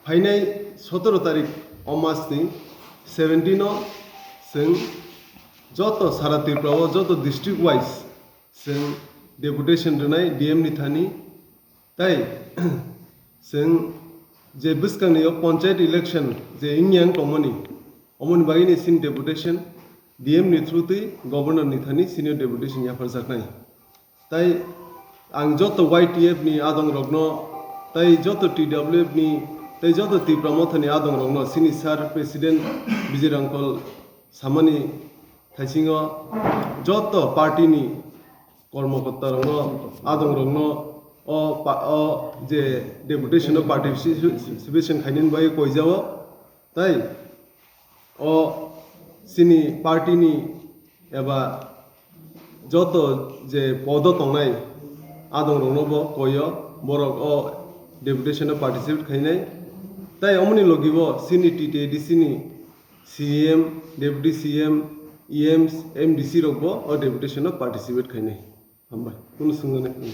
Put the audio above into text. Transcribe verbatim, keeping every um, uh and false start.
Phainai sotoro tarik o mas ni seventeen o chwng joto sara Tripura o joto district wise chwng deputation rwnai D M ni thani. Tai chwng je bwskangni o panchayat election je wngya wng tongmani, omoni bagwini chini deputation D M ni through twi governor ni thani chini o deputation yapharjaknai. Tai ang joto Y T F ni adong rokno, tai joto T W F ni, tai joto Tipra Motha ni adong rokno chini sir president Bijay Rangkhol samani thaisingo joto party ni kormokorta rokno, adong rokno o pa-, o je deputation o participation khainani bagwi koijao. Tai o chini party ni eba joto je podo tongnai adong rokno bo koio, borok o deputation o participate khainai. Tai omoni logi bo chini T T A D C ni C M, deputy C M, E Ms, M D C rok bo o deputation o participate khainai. Hambai, kunu swngna nai.